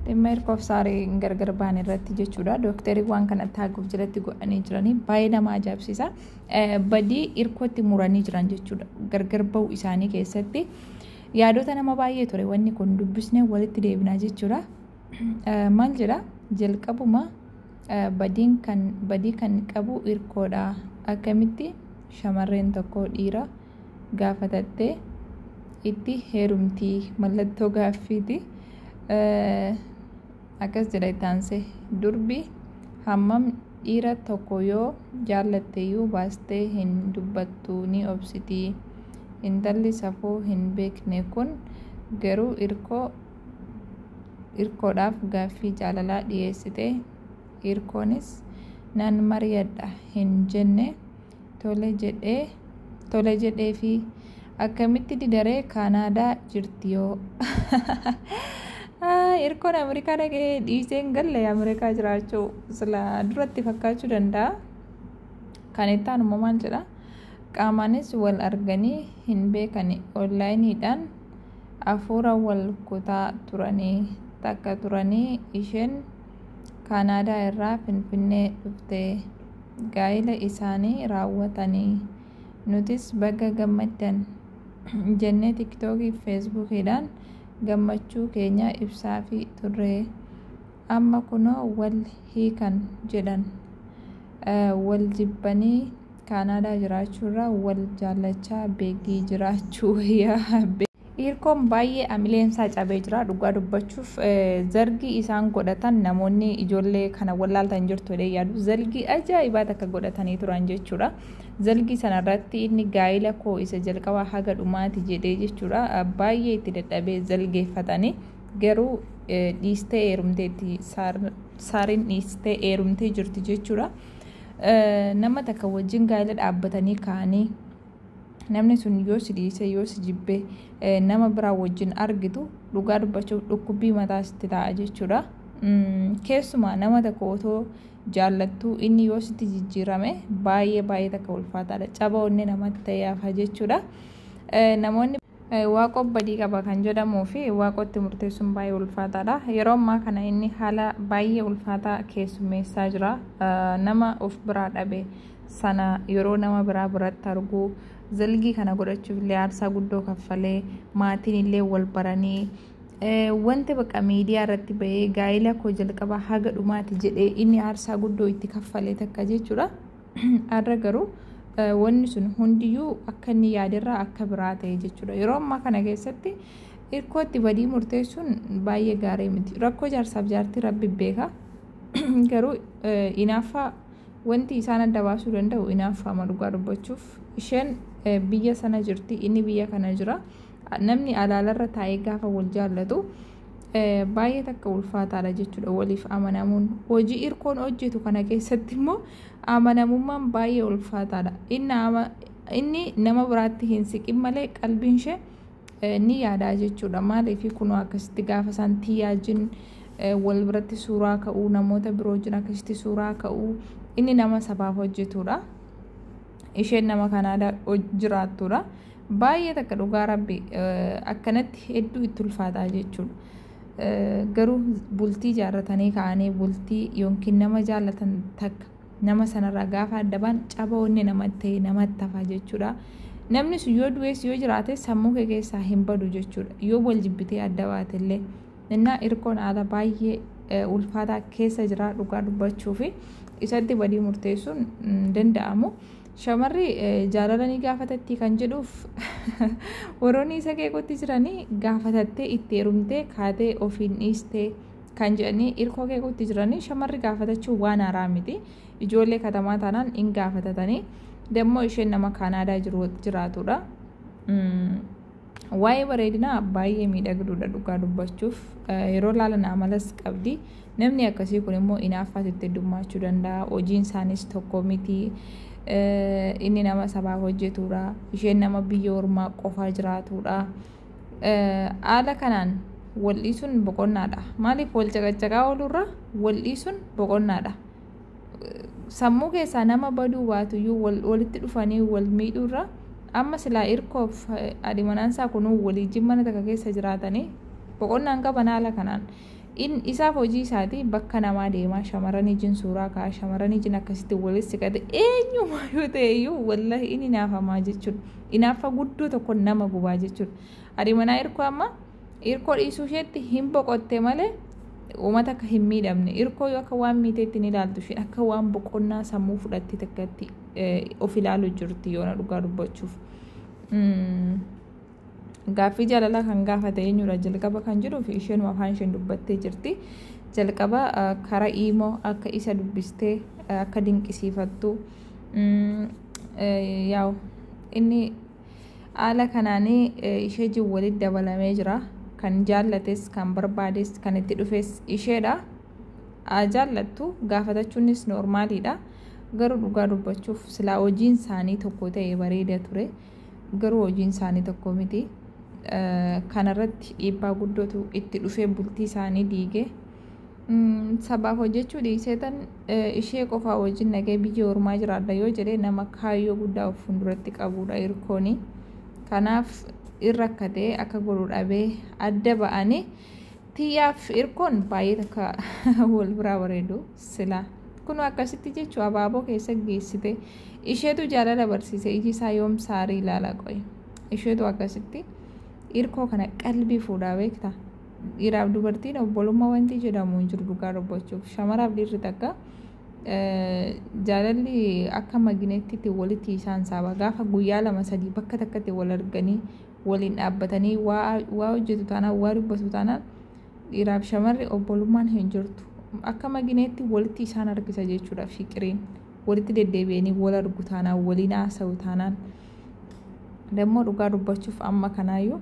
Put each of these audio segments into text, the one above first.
Dhimma Hirkoof Saareen gargar ba'an irratti jechuudha. Dooktarri waan kana taaguuf jalatti godhanii jiranii baay'ee nama ajaa'ibsiisa. Badii Hirkootti muranii jiran jechuudha. Gargar ba'uu isaanii keessatti yaadota nama baay'ee ture wanni kun dubbisnee walitti deebinaa jechuudha. Maal jedha jalqabuma badiin kan badii kan qabu Hirkoodha. Akkamitti shamarreen tokko dhiira gaafatattee itti heerumtii mallattoo gaaffiiti. Akkas jedha itti aansee durbi hammam dhiira tokko yoo jaallatteeyyuu baastee hin dubbattu ni obsiti. Intalli safuu hin beekne kun garuu irkoo irkoodhaaf gaaffii jaalalaa dhiyeessite. Irkoonis nan mariyadha hin jenne tole jedhee tole jedheefi akkamitti didaree Kaanaadaa jirti yoo. Irkoon Ameerikaa dhaqee dhiisee hin galle Ameerikaa jiraachuu sila duratti fakkaachuu danda'a. Kan itti aanu immoo maal jedha? Qaamaanis wal arganii hin beekani onlaayiniidhaan afuura wal kutaa turanii takka turanii isheen Kaanaadaa irraa Finfinnee dhufte. Gaa'ila isaanii raawwatanii nutis baga gammaddan jennee tiktookii fi feesbuukiidhaan gammachuu keenya ibsaafii turre. Amma kunoo wal hiikan jedhan. Wal jibbanii Kaanaadaa jiraachuurra wal jaallachaa beekii jiraachuu wayyaa. Hiirkoon baay'ee amileen isaa cabee jira dhugaa dubbachuuf zargii isaan godhatan namoonni ijoollee kana wallaaltan jirtu jedhee yaadu zalgii ajaa'ibaa takka godhatanii turan jechuudha. Zalgii sanarratti inni gaa'ila koo isa jalqabaa haga dhumaati jedhee jechuudha baay'ee itti dadhabee zalgeeffatanii garuu dhiistee heerumteetti saariin dhiistee heerumtee jirti jechuudha. Nama takka wajjin gaa'ila dhaabbatanii ka'anii namni sun yoo si dhiise yoo si jibbe nama biraa wajjin argitu dhugaa dubbachuuf dhukkubbii mataa sitti ta'a jechuudha. Keessumaa nama tokko otoo jaallattuu inni yoo sitti jijjiirame baay'ee baay'ee takka ulfaataadha. Caba onnee namatti ta'ee hafa jechuudha. Namoonni Waaqoo badii qaba kan jedhamuu fi waaqootti murteessuun baay'ee ulfaataadha. Yeroo ammaa kana inni haala baay'ee ulfaataa keessummeessaa jira. Nama of biraa dhabe sana yeroo nama biraa biratti arguu zalgii kana godhachuuf illee aarsaa guddoo kaffalee maatiin illee wal baranii wanti baqa miidiyaa irratti bahee gaa'ila koo jalqabaa haga dhumaati jedhee inni aarsaa guddoo itti kaffalee takka jechuudha. Har'a garuu wanni sun hundiyyuu akka inni yaaderraa akka biraa ta'e jechuudha. Yeroo ammaa kana keessatti irkootti badii murteessuun baay'ee gaarii miti. Rakkoo jaarsaaf jaartii rabbi beeka. Garuu inaaffaa Wanti isaan adda baasuu danda'u inaaffaama dhugaa dubbachuuf. Isheen biyya sana jirti, inni biyya kana jira. Namni alaalarra taa'ee gaafa wal jaallatu baay'ee takka ulfaataadha jechuudha waliif amanamuun. Hojii irkoon hojjetu kana keessatti immoo amanamummaan baay'ee ulfaataadha. Inni nama biraatti hin siqin malee qalbiin ishee ni yaadaa jechuudha. Maaliif kunoo akkasitti gaafa isaan tiyyaajin wal biratti suuraa ka'uu namoota biroo wajjin akkasitti suuraa ka'uu inni nama sabaaf hojjetudha. Isheen nama Kanaadaa jiraattudha. Baay'ee takka dhugaa rabbi akkanatti hedduu itti ulfaataa jechuudha. Garuu bultii ijaarratanii ka'anii bultii yookiin nama jaallatan takka nama sanarraa gaafa adda ba'an caba onnee namatti ta'e namatti hafa jechuudha. Namni sun yoo du'es yoo jiraate sammuu kee keessaa hin badu jechuudha. Yoo wal jibbitee adda baate illee. Innaa irkoon haala baay'ee ulfaataa keessa jira dhugaa dubbachuu fi isatti badii murteessuun danda'amu. Shamarri jaalala ni gaafatatti kan jedhuuf warroonni isa qeequtti jiranii gaafatattee itti heerumtee kaatee ofiin dhiistee kan jedhanii irkoo qeequtti jiranii shamarri gaafatachuu waan haaraa miti. Ijoollee katamaa taanaan hin gaafatatanii. Dammoo isheen nama Kaanaadaa jiraatudha. Waa'ee bareedinaa baay'ee miidhagduudha dhugaa dubbachuuf. Yeroo laalan amalas qabdi. Namni akkasii kun immoo inaaffaatu itti heddummaachuu danda'a. Hojiin isaaniis tokko miti. Inni nama sabaaf hojjetudha. Isheen nama biyya ormaa qofaa jiraatudha. Haala kanaan wal dhiisuun boqonnaadha. Maaliif wal caqacaqaa oolurra wal dhiisuun boqonnaadha. Sammuu keessaa nama baduu baatuyyuu walitti dhufanii wal miidhuurra amma silaa irkoof haadhi manaansaa kunuu waliijin mana takka keessa jiraatanii boqonnaan qaban haala kanaan. In isaaf hojii isaatii bakka namaa deemaa shamarran ijin suuraa ka'a, shamarran ijin akkasitti walitti siqate, eenyumaa yoo ta'e iyyuu wallahi inni inaafamaa jechuudha. Inaafa guddoo tokko nama gubaa jechuudha. Haadhi manaa Hirkoo amma Hirkoo dhiisuu isheetti hin boqotte malee uummata akka hin miidhamne, Hirkoo yoo akka waan miiteetti ni ilaaltu, isheen akka waan boqonnaa sammuu fudhatte takkatti of ilaalu jirti yoona dhugaa dubbachuuf. Gaaffii jaalalaa kan gaafate eenyudha jalqaba kan jedhuu fi isheenuma afaan isheen dubbattee jirti. Jalqaba karaa iimoo akka isa dubbistee akka dinqisiifattu, yaa'u inni haala kanaanii ishee jin walitti dabalamee jira. Kan jaallates, kan barbaades, kan itti dhufes isheedha. Haa jaallattu, gaafatachuunis noormaaliidha. Garuu dhugaa dubbachuuf silaa hojiin isaanii tokko ta'e bareeda ture. Garuu hojiin isaanii tokko miti. Kanarratti dhiibbaa guddootu itti dhufee bultii isaanii diige. Sabaaf hojjechuu dhiisee tan ishee qofaa wajjin nagee biyya ormaa jiraadha yoo jedhee, nama kaayyoo guddaa of fuulduratti qabudha Hirkooni. Kanaaf in rakkatee akka godhu dhabee adda ba'anii. Tiyyaaf Hirkoon baay'ee takka wal biraa bareedu silaa. Kun akkasitti jechuu abaaboo keessa geessite, isheetu jaalala barsiise. Iji isaa yoom saarii ilaala qoye? Isheetu akkasitti Hirkoo kana qalbii fuudhaa beekta. Dhiiraaf dubartiin obbolummaa wanti jedhamu hin jiru dhugaa dubbachuuf. Shamaraaf dhiirri takka jaalalli akka magineettiitti walitti isaan saaba. Gaafa guyyaa lama sadii bakka takkatti wal arganii waliin dhaabbatanii waa hojjetu taanaan, waa dubbatu taanaan, dhiiraaf shamarri obbolummaan hin jirtu. Akka magineetti walitti isaan harkisa jechuudha fiqiriin. Walitti deddeebi'anii wal argu taanaan, waliin haasa'u taanaan. Dammoo dhugaa dubbachuuf amma kanaayyuu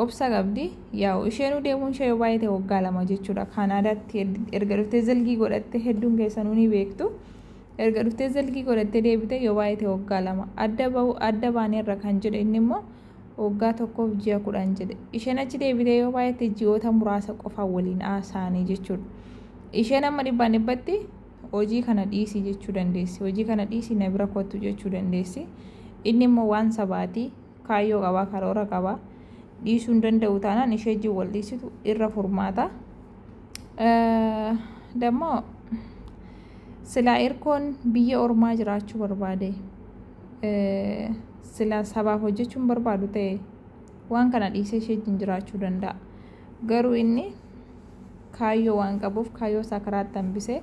obsa qabdi. Yaa'u isheenuu deemuun ishee yoo baay'ate waggaa 2 jechuudha. Kaanaadaatti erga dhuftee zalgii godhattee, hedduun keessanuu ni beektu. Erga dhuftee zalgii godhattee deebite yoo baay'ate waggaa 2. Adda bahu adda baaneerra kan jedhe inni immoo waggaa 1f ji'a 10 jedhe. Isheen achi deebitee yoo baay'ate ji'oota muraasa qofaa waliin haasa'anii jechuudha. Isheen amma dhibbaan dhibbatti hojii kana dhiisii jechuu dandeessi. Hojii kana dhiisii na bira kottu jechuu dandeessi. Inni immoo waan sabaatii kaayyoo qabaa, karoora qabaa. Dhiisuu hin danda'u taanaan ishee wajjin wal dhiisitu irra furmaata. Dammoo silaa Hirkoon biyya ormaa jiraachuu barbaade, silaa sabaaf hojjechuun barbaadu ta'e, waan kana dhiisee ishee wajjin jiraachuu danda'a. Garuu inni kaayyoo waan qabuuf kaayyoo isaa karaatti hambisee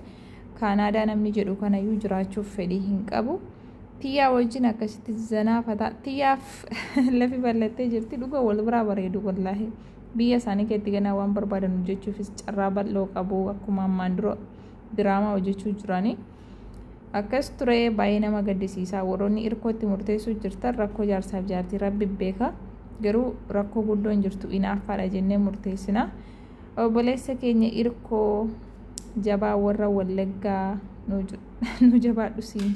Kaanaadaa namni jedhu kanayyuu jiraachuuf fedhii hin qabu. Tiyyaa wajjin akkasitti zanaafataa. Tiyyaaf lafi bal'attee jirti, dhuga wal biraa bareedu wallaahi. Biyya isaanii keessatti ganaa waan barbaadan hojjechuufis carraa bal'oo qabu, akkuma ammaan dura diraamaa hojjechuu jiranii. Akkas ture, baay'ee nama gaddisiisa. Warroonni Hirkootti murteessuu jirtan, rakkoo jaarsaaf jaartii rabbi beeka. Garuu rakkoo guddoon jirtu inaaffaadha jennee murteessina. Obboleessa keenya Hirkoo jabaa warra Wallaggaa nu jabaadhu siin.